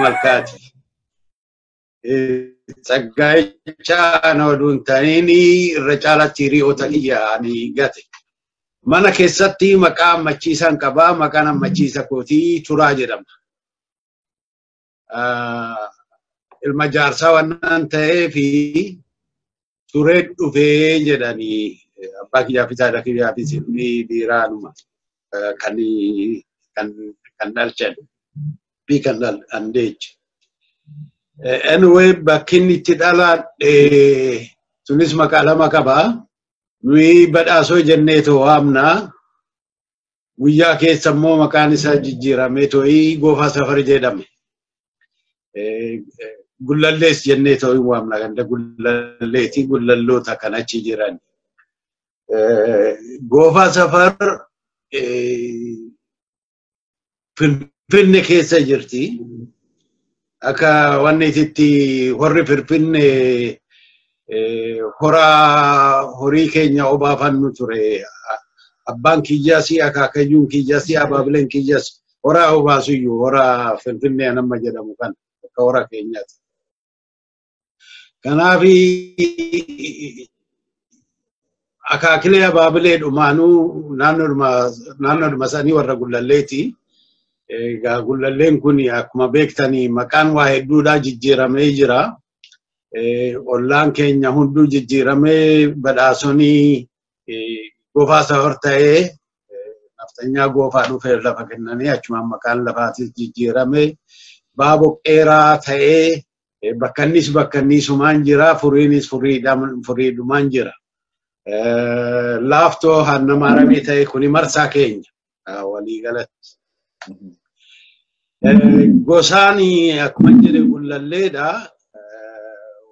Malkaati. Tsaggaayichaa ana oduun ta'in irra caalatti hiriyoota kiyya ani gate. Mana keessatti maqaa ammachiisaan qabaa. Maqaan ammachiisa kootii Turaa jedhama. Ilma jaarsaa waan ta'eef turee dhufee jedhanii abbaa kiyyaa fi haadha kiyyaa fi ilmi dhiiraanuma kan kan dhalchan fi kan dhalche. Anyway, bakki inni itti dhaladhe sunis maqaa lama qaba. Nuyi Badhaasoo jennee too waamna. Guyyaa keessa immoo maqaan isaa jijjiiramee too'ii Goofaa Safar jedhame. Gullallees jennee too'ii waamna. Ganda Gullalleeti, Gullalloota kan achi jiran. Goofaa Safar Finfinne keessa jirti. Akka wanni itti horri Finfinne horaa horii keenya obaafannu ture. Abbaan kiyyaas, akaakayyuun kiyyaas, abaabileen kiyyaas horaa obaasuyyuu horaa Finfinnee nama jedhamu kan akka hora keenyaati. Kanaaf akaakilee abaabilee dhumaanuu naannoodhuma sanii warra Gullalleeti. Egaa Gullalleen kun akkuma beektanii maqaan waa hedduudhaa jijjiiramee jira. Ollaan keenya hunduu jijjiiramee Badhaasonii Goofaa Safar ta'ee naftanyaa Goofaa dhufee lafa kennanii achumaan maqaan lafaatis jijjiiramee Baaboqqeeraa ta'ee bakkannis bakkanniisumaan jira, furiinis furiidhumaan jira. Laaftoo Hannamaaramee ta'e kuni marsaa keenya walii galatti. Gosaan akkuma jedhe Gullalleedha.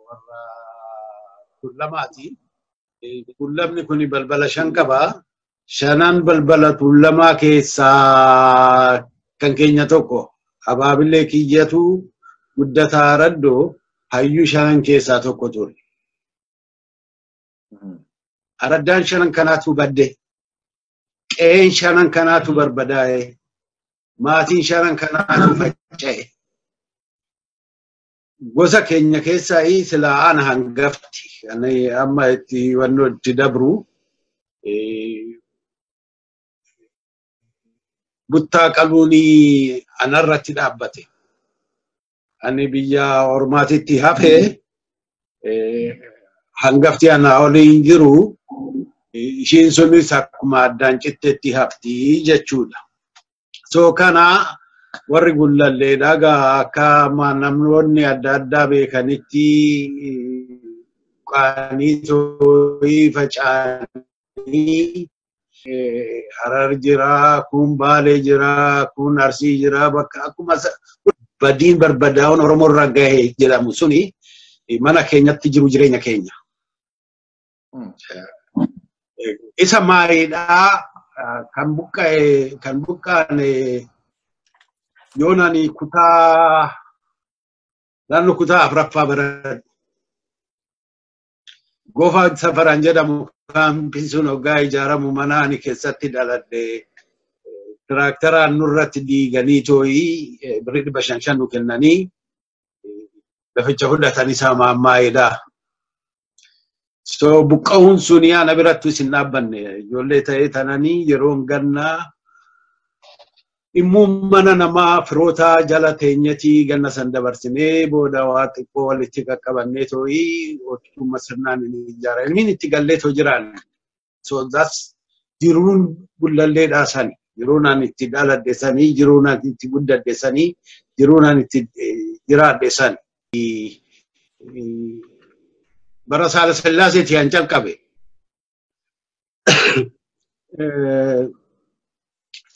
Warra Tuulamaati. Tuulamni kun balbala shan qaba. Shanan balbala Tuulamaa keessaa kan keenya tokko abaabilee kiyyatu Guddataa Raddoo hayyuu shanan keessaa tokko ture. Araddaan shanan kanaatu badde. Qe'een shanan kanaatu barbadaa'e. Maatiin shanan kanaatu faca'e. Gosa keenya keessaa silaa ana hangafti. Ani amma itti wannoo itti dabru. Buttaa qaluun anarratti dhaabbate. Ani biyya ormaatitti hafee hangafti anaa oliin jiru. Ishiin sunis akkuma addaan citteetti hafti jechuudha. So kana warri Gullalleedha akka namoonni adda addaa beekanitti qaanii too'ii faca'anii Harar jira, kun Baalee jira, kun Arsii jira, bakka akkuma badiin barbadaa'uun Oromoo irra gahe jedhamu suni mana keenyatti jiru jireenya keenya. Isa maayidhaa kan buqqa'e kan buqqaane yoonani kutaa naannoo kutaa afuraffaa baradhu. Goofaa Safaraan jedhamu kaampiin sun hoggaa ijaaramu mana ani keessatti dhaladhe tiraaktaraan nurratti diiganii too'ii birrii 500 nu kennanii laficha fudhatanii saamaammaayidha. So buqqa'uun suni ana biratti isin dhaabbanne ijoollee ta'ee tananii yeroon gannaa immoo mana namaa firoota jala teenyatii ganna san dabarsinee booda waa xiqqoo walitti qaqqabannee too'ii otuma sirnaan hin ijaaramin itti gallee too jiraan. So that's jiruun Gullalleedhaa sani. Jiruun ani itti dhaladhe sanii, jiruun ani itti guddadhe sanii, jiruun ani itti jiraadhe sani. Bara Saala Sillaaseetii an calqabe.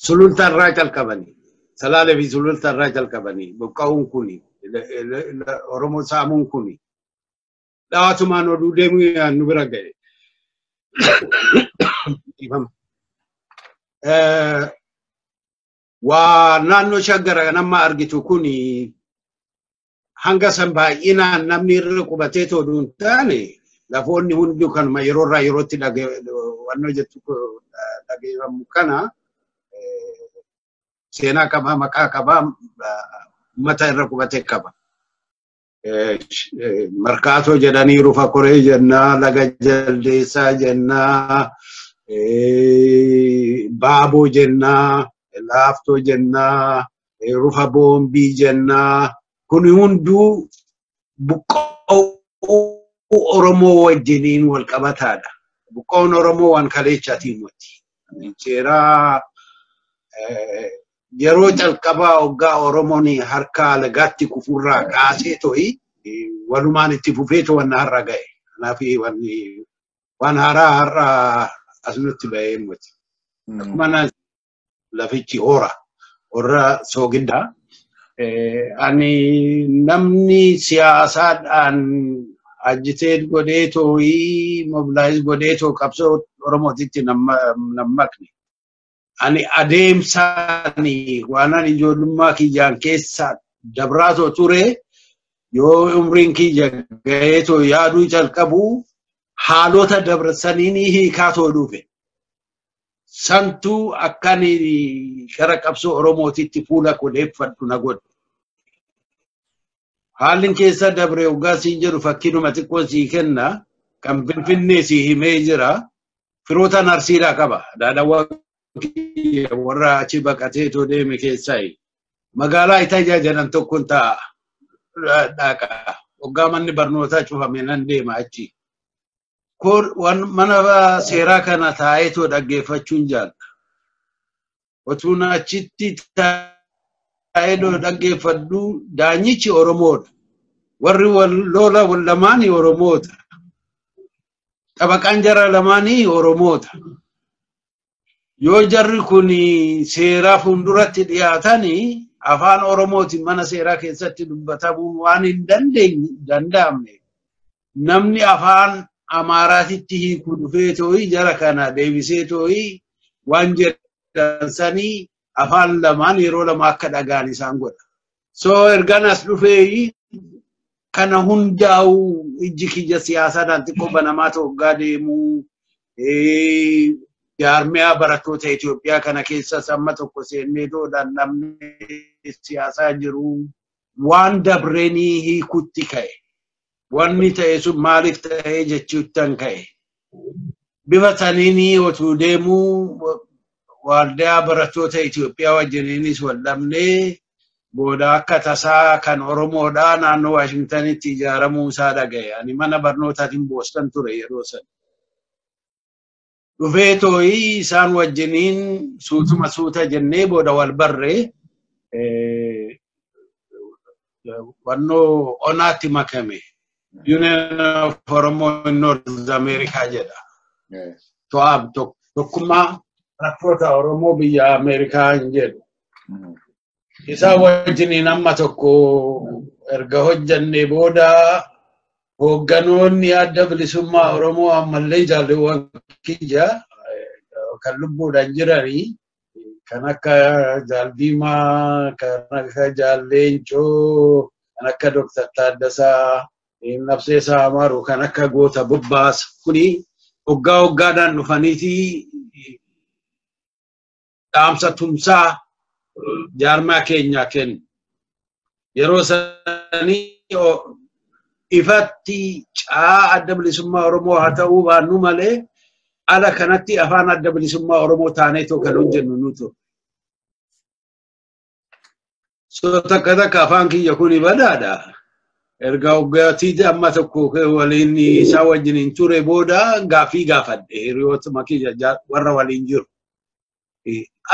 Sululta irraa calqabanii, Salaalee fi Sululta irraa calqabanii buqqa'uun kuni, Oromoo saamuun kuni dhawaatumaan oduu deemuu nu bira ga'e. Waa naannoo Shaggara nama argitu kuni hanga san baay'inaan namni irra qubatee too hin taane lafoonni hundi kanuma yeroo irraa yerootti wannoo jettu dhageeffamu kana seenaa qabaa, maqaa qabaa, Uummata irra qubate qaba. Markaatoo jedhanii Rufa Koree jennaa, Laga Jaldeessaa jennaa, Baaboo jennaa, Laaftoo jennaa, Rufa Boombii jennaa. Kun hunduu buqqa'uu Oromoo wajjiniin wal qabataadha. Buqqa'uun Oromoo waan kaleechaatiin miti. Seeraa yeroo calqabaa hoggaa Oromoon harka alagaatti kufurraa kaasee to'i walumaan itti fufee wanna har'a ga'e. Kanaaf waan haaraa har'a as nutti ba'ee miti. Akkuma lafichi hora, horra soogiddaa. Ani namni siyaasaadhaan agitate godhee too'ii mobilize godhee too qabsoo Oromootitti nammakne. Ani adeemsaani waan ani ijoollummaa kiyyaan keessa dabraatoo ture yoo umriin kiyya ga'ee too yaaduu calqabu haalota dabarsaniin hiikaa too dhufe. Santuu akka ani gara qabsoo Oromootitti fuula kodeeffadhu na godhe. Haalli keessa dabre hoggaa siin jedhu fakkiinuma xiqqoo sii kenna kan Finfinnee sii himee jira. Firoota Arsiidhaa qaba. Daadhawwan warra achi baqatee too deeme keessaa. Magaalaa Itaayyaa jedhan tokkoon taa'a. Dhaqa. Hoggaa manni barnootaa cufame nan deema achi. Mana seeraa kana taa'ee too dhaggeeffachuun jaalla. Otuun achitti taa'ee too dhaggeeffadhu daanyichi Oromoodha. Warri lola lamaanii Oromoota. Xabaqaan jara lamaanii Oromoota. Yoo jarri kun seeraa fuulduratti dhiyaatanii afaan Oromootiin mana seeraa keessatti dubbatamuu waan hin danda'amne namni afaan Amaaraatitti hiikuu dhufee too'ii jara kana deebisee too'ii waan jedhan sanii afaan lamaan yeroo lama akka dhagaan isaan godha. So ergaan as dhufee kana hundaa'u ijji kiyya siyaasaadhaan xiqqoo banamaa hoggaa deemuu jaarmiyaa barattoota Itoophiyaa kana keessas amma tokko seennee toodhaan namni siyaasaa jiru waan dabreenii hiikutti ka'e. Wanni ta'e sun maaliif ta'e jechuuttan ka'e. Bifa saniin otuu deemuu waldaa barattoota Itoophiyaa wajjiniinis wal dhabnee booda akka tasaa kan Oromoodhaa naannoo Waashingtanitti ijaaramuu isaa dhaga'e. Ani mana barnootaatiin Boostan ture yeroo sana. Dhufee too'ii isaan wajjiniin suutuma suuta jennee booda wal barree wannoo onaatti makame. Union of Oromo in North America jedha. To'aab tokkummaa barattoota Oromoo biyya Ameerikaa hin jedhu. Isaan wajjiniin amma tokko erga hojjannee booda hoogganoonni adda bilisummaa Oromoo ammallee jaalleewwan kiyya kan lubbuudhaan jiranii kan akka Jaal Diimaa, kan akka Jaal Leencoo, kan akka Dooktar Taaddasaa, Nabseesaa Amaaruu, kan akka Goota Bobbaas kuni hoggaa hoggaadhaan dhufaniiti dhaamsa tumsaa jaarmaa keenyaa kennu. Yeroo sanii ifatti caa adda bilisummaa Oromoo haa ta'uu baannu malee ala kanatti afaan adda bilisummaa Oromoo taanee too kan hojjennu nu ture. So takka takka afaan kiyya kuni badaadha. Erga hoggaatii amma tokko waliin isaa wajjiniin ture booda gaaffii gaafadhe hiriyootuma kiyya warra waliin jiru.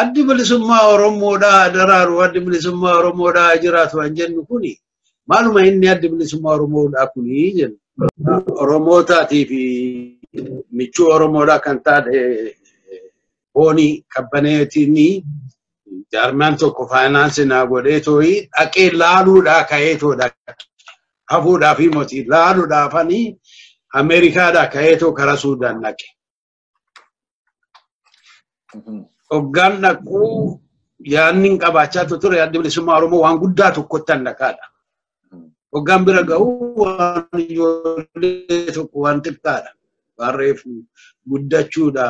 Addi bilisummaa Oromoodhaa daraaru addi bilisummaa Oromoodhaa jiraatu kan jennu kuni maaluma inni addi bilisummaa Oromoodhaa kuni jennu. Oromootaatii fi michuu Oromoodhaa kan taate Boonii Kabbaneetiin jaarmaan tokko faayinaansii naa godhee too'ii dhaqee laaluudhaa ka'ee too dhaqe. Hafuudhaa fi mootii laaluudhaafanii Ameerikaadhaa ka'ee too karaa Suudaan dhaqe. Hoggaan dhaquu yaadni hin qabaachaa ture addi bilisummaa Oromoo waan guddaa tokkotti an dhaqaadha. Hoggaan bira ga'u waan ijoollee tokko waan xiqqaadha. Waan reefu guddachuudha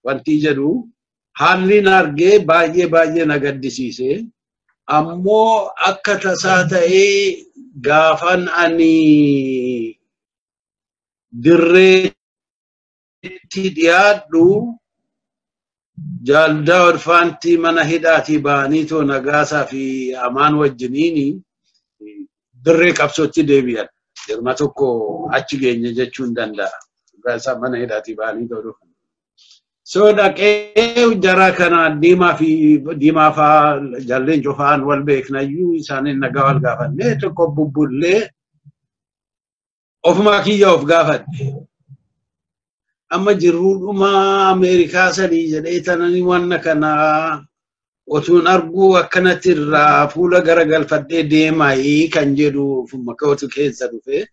wanti jedhu haalli na argee baay'ee baay'ee na gaddisiise. Ammoo akka tasaa ta'ee gaafan ani dirreetti dhiyaadhu Jaal Daawud Faantii mana hidhaatii ba'anii too Nagaasaa fi Amaan wajjiniini dirree qabsootti deebi'an. Jirma tokko achi geenye jechuun danda'a. Nagaasaa mana hidhaatii ba'anii too dhufan. So dhaqee jara kana diimaa fi diimaa fa'aa jalleen cufaan wal beeknayyuu isaaniin nagaa wal gaafannee tokko bubbullee ofuma kiyya of gaafadhe. Amma jirruudhuma Ameerikaa sanii jedhee tananii wanna kana otuun arguu akkanatti irraa fuula garagalfadhee deemaayii kan jedhu ofuma kootu keessa dhufe.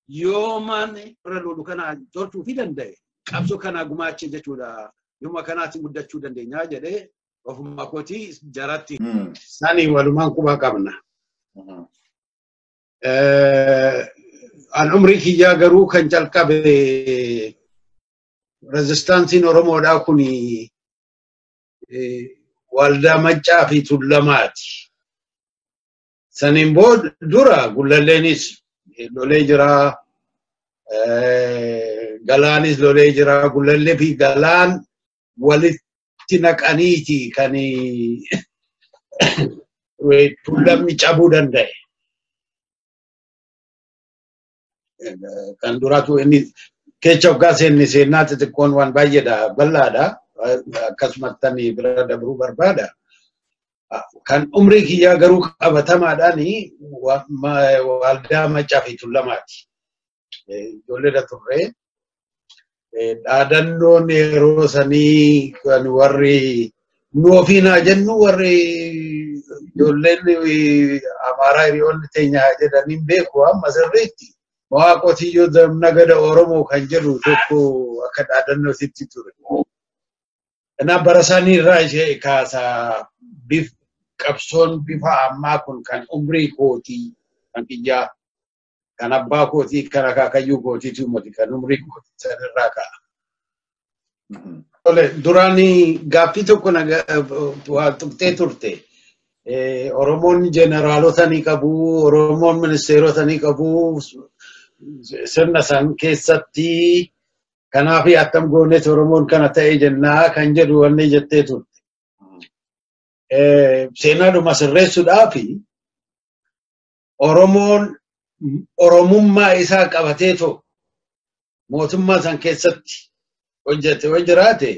Yoo maan irra lolu kana tolchuu fi danda'e qabsoo kanaa gumaache jechuudha. Yooma kanaatiin guddachuu dandeenya jedhee ofuma kootii jaratti. Sanii walumaan quba qabna. An umrii kiyyaa garuu kan calqabe rezistaansiin Oromoodhaa kun waldaa Maccaa fi Tuulamaati. Saniin booda dura Gullalleenis lolee jira, Galaanis lolee jira. Gullallee fi Galaan walitti naqaniiti kan Tuulamni cabuu danda'e. Kan duraatu inni kecha hoggaa seenne seenaa xixiqqoon waan baay'eedha bal'aadha. Akkasumatti ani bira dabruu barbaada. Kan umrii kiyyaa garuu qabatamaadhaan waldaa Maccaa fi Tuulamaati. Ijoolleedha turre. Dhaadannoon yeroo sanii kan warri nu ofiin haa jennu warri ijoolleen Amaaraa hiriyoonni teenya haa jedhaniin beeku amma sirriitti. Waaqotiyyoo nagada Oromoo kan jedhu tokko akka dhaadannootitti ture. Kanaaf bara isaanii irraa ishee kaasaa qabsoon bifa ammaa kun kan umrii kootii kan kiyyaa kan abbaa kootii kan akaakayyuu kootiitu miti kan umrii kootii sanirraa ka'a. Duraan gaaffii tokko waa tuqxee turte. Oromoon jeneraalota ni qabu, Oromoon ministeerota ni qabu, sirna san keessatti kanaaf attam gooneet Oromoon kana ta'e jennaa kan jedhu wanni jettee turte. Seenaadhuma sirreessuudhaaf Oromoon Oromummaa isaa qabatee too mootummaa san keessatti hojjete yoo jiraate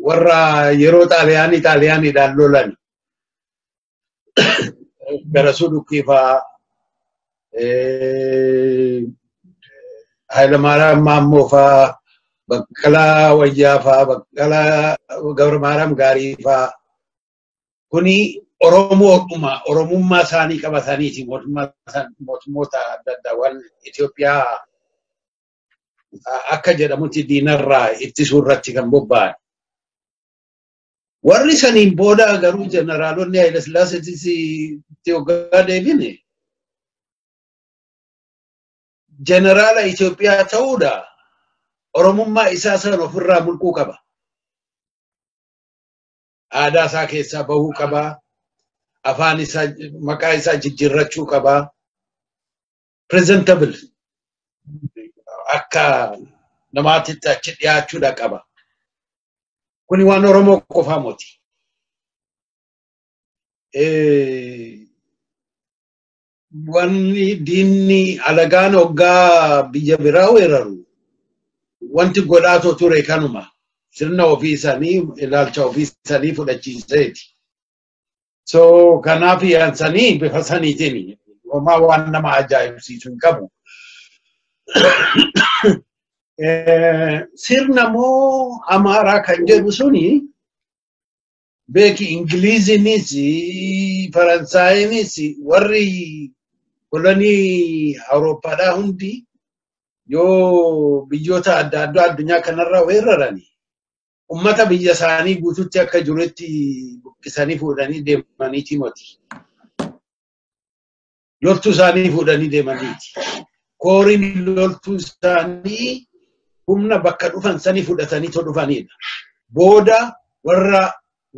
warra yeroo Xaaliyaanii Xaaliyaaniidhaan lolan Garasuu Dhukkii fa'aa Hayilamaariyaam Maammoo fa'aa Baqqalaa Wayyaa fa'aa Baqqalaa Gabra Gaarii fa'aa kuni Oromoodhuma Oromummaa isaanii qabataniiti mootummoota adda addaa waan Itoophiyaa akka jedhamutti diinarraa ittisuu irratti kan bobba'an. Warri saniin booda garuu jeneraalonni Hayilesillaaseetis itti hoggaa deebine jeneraala Itoophiyaa ta'uudha Oromummaa isaa san ofirraa mulquu qaba. Aadaa isaa keessaa bahuu qaba. Afaan isaa maqaa isaa jijjiirrachuu qaba. Presentable akka namaatitti achi dhiyaachuudha qaba. Kuni waan Oromoo qofaa miti. Wanni diinni alagaan hoggaa biyya biraa weeraru wanti godhaatoo ture kanuma sirna ofii isaanii ilaalcha ofii isaanii fudhachiiseeti. So kanaaf yaansanii bifa saniitiin homaa waan nama ajaa'ibsiisu hin qabu. Sirna moo Amaaraa kan jedhu suni beeki Ingiliziinis Faransaayinis warri kolonii Awurooppaadhaa hundi yoo biyyoota adda addaa addunyaa kanarraa weerarani ummata biyya isaanii guututti akka jirutti buqqisanii fuudhanii deemaniiti moti. Loltuu isaanii fuudhanii deemaniiti. Kooriin loltuu isaanii humna bakka dhufan sanii fudhatanii too dhufanidha. Booda warra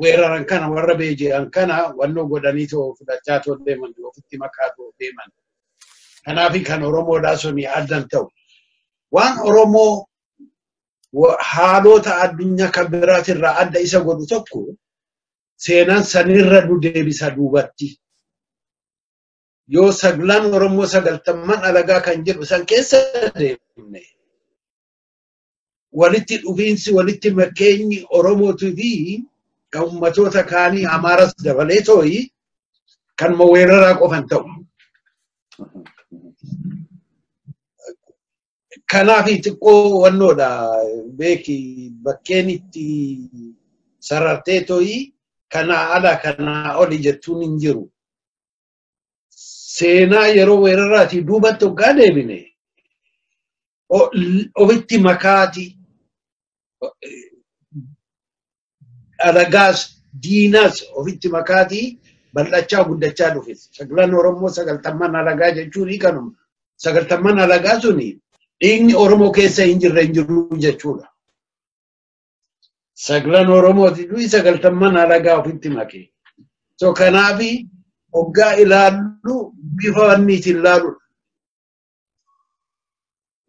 weeraran kana warra beeji'an kana wannoo godhanii too fudhachaa too deeman ofitti makaa too deeman. Kanaaf kan Oromoodhaa suni addan ta'u. Waan Oromoo haalota addunyaa kan biraatirraa adda isa godhu tokko seenaan sanirra nu deebisa duubatti. Yoo saglan Oromoo 90 alagaa kan jedhu san keessa deemne walitti dhufiinsi walitti makeenyi Oromootii fi kan ummatoota kaanii Amaaras dabalee tooyi kan weeraraa qofan ta'u. Kanaaf xiqqoo wannoodha beeki bakkeen itti sarartee tooyi kanaa ala kanaa oli jettuun hin jiru. Seenaa yeroo weeraraatii duubatti hoggaa deebine ofitti makaati alagaas diinaas ofitti makaati bal'achaa guddachaa dhufe. Sagalan Oromoo 90 alagaa jechuun kanuma. 90 alagaa suni dhiigni Oromoo keessa hin jirre hin jiru jechuudha. Sagalan Oromooti du'i 90 alagaa ofitti make. So kanaafi hoggaa ilaallu bifa wanniitiin ilaaludha.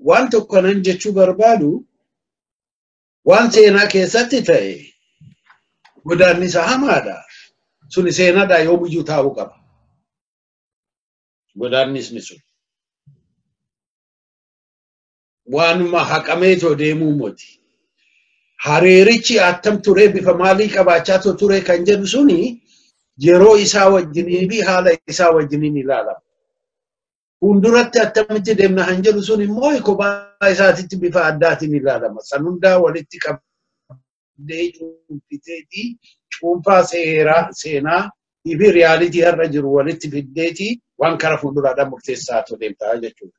Waan tokko nan jechuu barbaadu waan seenaa keessatti ta'e godaannisa hamaadha. Suni seenaadha yoomiyyuu taa'uu qaba. Godaannisni sun. Waanuma haqameetoo deemuu moti. Hariirichi attam turee bifa maalii qabaachaa ture kan jedhu suni yeroo isaa wajjinii fi haala isaa wajjiniin ilaalama. Fuulduratti attamitti deemna kan jedhu sun immoo kophaa isaatitti bifa addaatiin ilaalama. San hundaa walitti qabdee cuunfiteetii cuunfaa seeraa seenaa fi riyaalitii har'a jiru walitti fiddeetii waan kara fuulduraadhaan murteessaa deemtaa jechuudha.